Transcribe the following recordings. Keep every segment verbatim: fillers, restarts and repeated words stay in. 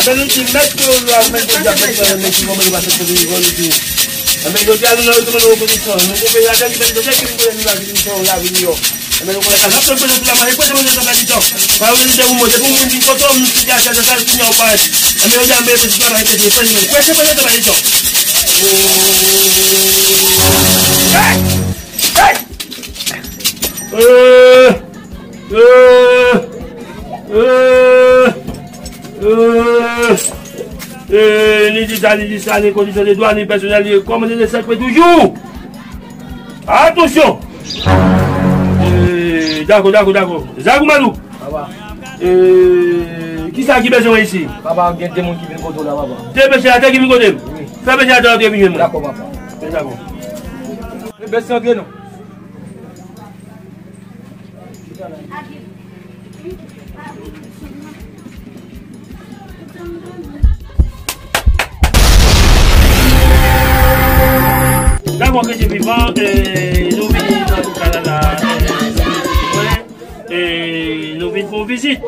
Anben nou di mèt pou yo la, ou menm jodi a fèt mwen, men ki kòman nou pa fèt pou nou vòlè tou. Anben jodi a nou nan retou nou rekonesans. Nou konpè la tèt ki fè nou tèt ki nou konnen nou la vin fè yon lavi nou yo. Anben nou konnen sa, n ap fè prezant la manje, kwè se manje sa pa di tan. Pa yo di te ou manje, pou moun di kote ou moun sou kase sa, sa, kounye a ou parèt. Anben jodi a, anben, se la manje, se fè nou. Kwè se manje sa pa di tan. Hey! Hey! Euh, euh, euh, euh, euh, ni di sa, ni di sa, ni kondisyon de dwa, ni pèsonèl, ni kòmande de sèk toujou. Atansyon! Euh, dakò, dakò, dakò. Zagou Malou. Papa. Euh, kisa ki bezwen isi? Papa, gen de moun ki vin kote w la, papa. De pechè atè ki vin kote m? Wi. Fè pechè atè yo te vin jwenn mwen. Dakò, papa. Dakò. Mesye, antre non. Dakò, ke Dye vivan, eh, nou vini nan lokal la, eh, eh, nou vin fè yon vizit.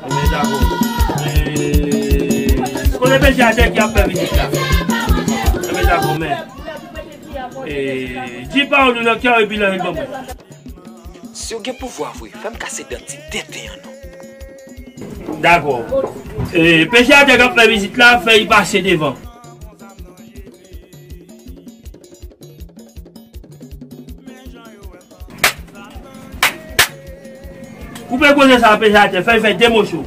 Anben, dakò. Eh, kote pechè atè ki ap fè vizit la? Anben, dakò, men. Eh, di pawòl ou nan kè w epi nan rit ban mwen. Si w gen pouvwa vre, fè m kase dan ti tenten an non. Dakò. Eh, pechè atè k ap fè vizit la, fè y pase devan. Koupe koze sa a, pechè atè, fè l fè de moso.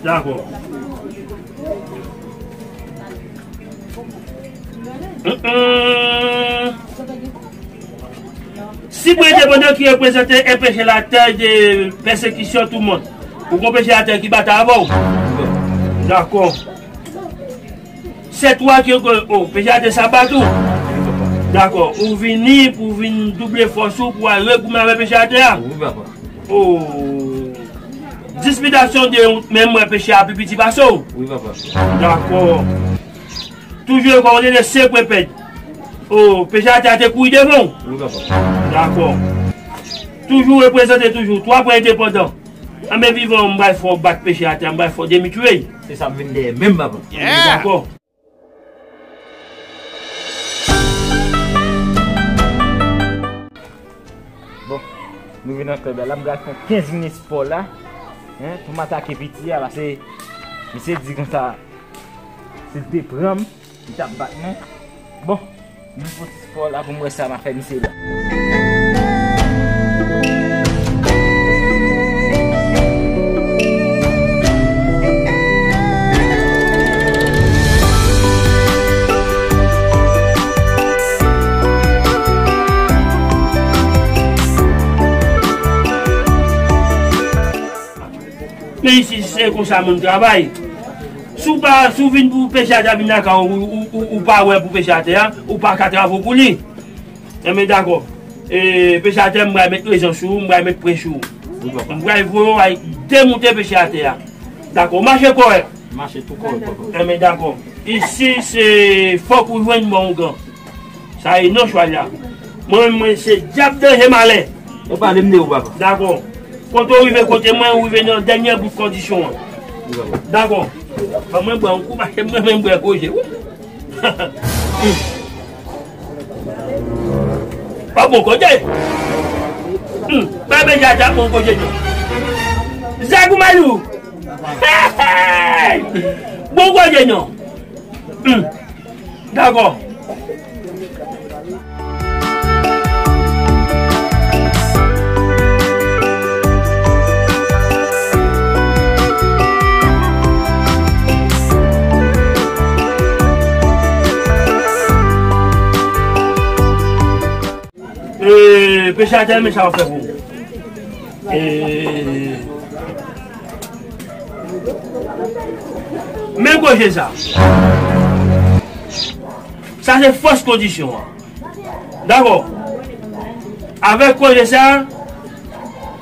Dakò. Hum, hum. Sibren endepandan ki reprezante enpeche latè de pèsekisyon tou mond. Ou gon pechè atè ki batay avè w? Dakò. Sèt wa ki o, pechè atè sa bat ou? Dakò. Ou vini pou vin double fòs ou pou al regoumen avè pechè atè a? Wi, papa. O. Dispidasyon de menm mwen pechè a pi piti pase w? Wi, papa. Dakò. Toujou yo kòmande de senk pwen pèd. O, pechè atè a te kouri devan w? Wi, papa. Dakò. Toujou reprezante toujou twa pwen endepandan. Anben vivan, m pral fè w bat pechè atè a, m pral fè w demi tire. Se sa m vin dèyè menm, papa. Anben dakò. Rive nan klèb la, la m pral fè kenz minit spò la, en, pou m atake piti a, paske misye di konsa, si l te pran m, li t ap bat mwen. Bon, nou fè ti spò la pou m wè sa m a fè misye la. Men isi, se konsa moun travay. Si w pa, si w vin pou peche atè a vin lakay ou, ou, ou, ou pa wè pou peche atè a, ou pa ka travay pou li. Enben, dakò. E, peche atè, m pral met rezon sou ou, m pral met pwen sou ou. M pral voye w al demoute peche atè a. Dakò, mache kòrèk. Mache tou kòrèk, papa. Enben, dakò. Isi, se fòk ou jwenn bon ougan. Sa e non chwal la. Mwen menm, mwen se dyab danje malè. Yo pale m de ou, papa. Dakò. Kote w rive kote mwen, ou rive nan dènye bout kondisyon an. Wi, papa. Dakò. Ban mwen bwè yon kou, paske mwen menm bwè koze. Pa bon kote. Hmm. Pa bezwen ap bon kote non. Zagoumalou. Bon kote non. Hmm. Dakò. E, peche atè, men sa w fè pou ou. E, men koze sa. Sa se fòs kondisyon an. Dakò. Avèk koze sa,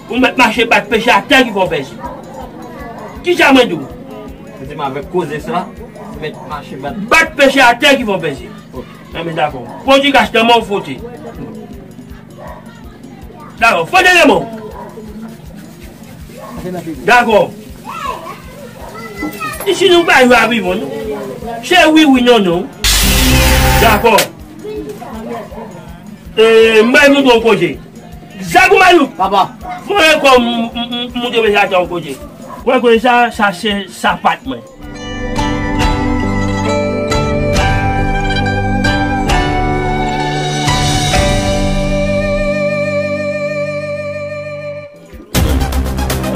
ou mèt mache bat peche atè ki fè w pèse. Kisa mwen di w? Ou di m avèk koze sa, ou mèt mache bat. Bat peche atè ki fè w pèse. Ok. Enben, dakò. Pwodui gaz nan men w, fwote. Dakò, fwote nan men w. Dakò. Isi nou pa jwe a pivon, non. Se wi, wi, non, non. Dakò. E, m bay moun yon koze. Zagoumalou. Papa. Mwen ankò m, m, m, m monte mesye atè yon koze. Wè koze sa, sa se sapat mwen.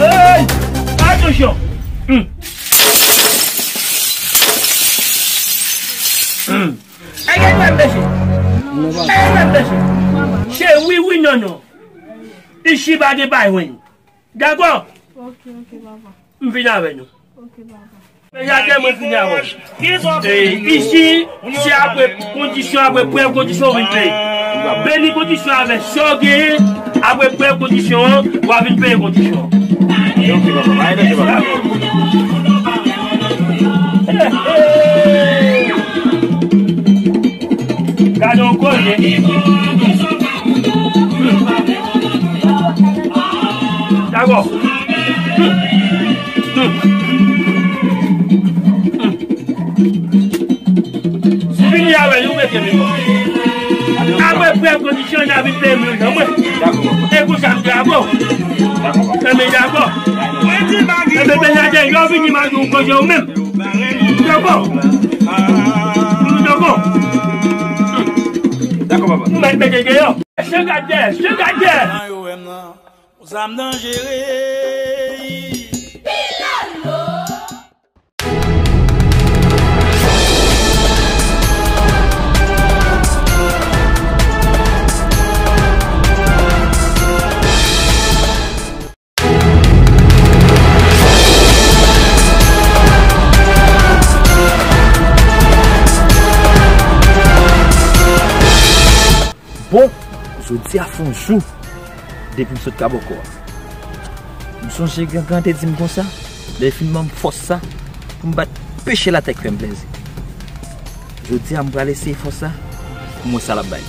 Hey! Atansyon! Hmm. Hmm. Ey, ey, ey, mesye! Ey, ey, ey, mesye! Se wi, wi, non, non. Isi pa gen pa jwenn. Dakò? Ok, ok, papa. M vin avè nou. Ok, papa. Peche atè, mwen fini avè w. E, isi, se apre kondisyon, apre prèv kondisyon, w vin peye. Beni kondisyon avè sa w genyen, apre prèv kondisyon an, w a vin peye kondisyon an. Ok, papa. Pa gen papa. Gade yon koze. Dakò. Fini avè li, ou mete m bò. Apre prèv kondisyon, n a vin peye mil nan mwen. E konsa m te avè w. Enben dakò. Enben peche atè, yo vini m a di w koze ou menm. Dakò. Dakò. Dakò, papa. M mèt mete deyò. Changade, changade. Zam danjere. Bon, jodi a fè yon jou depi m sot Kabòkò a. M sonje Gangan te di m konsa, lè l fin ban m fòs sa pou m bat peche l atè k fè m plezi. Jodi a, m pral eseye fòs sa pou m wè sa l ap bay.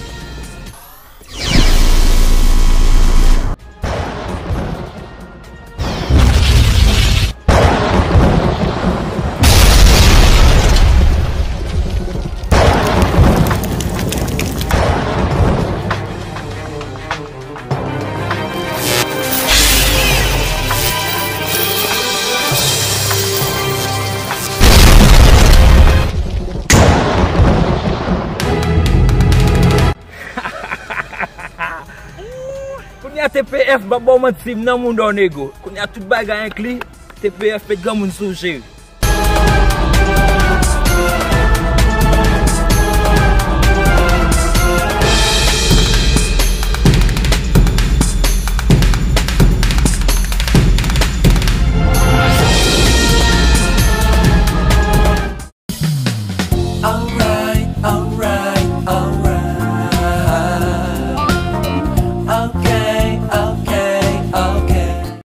T P F, m pa ba w manti, m nan mouda w, nego. Kounye a tout bagay enkli, T P F met granmoun sou je.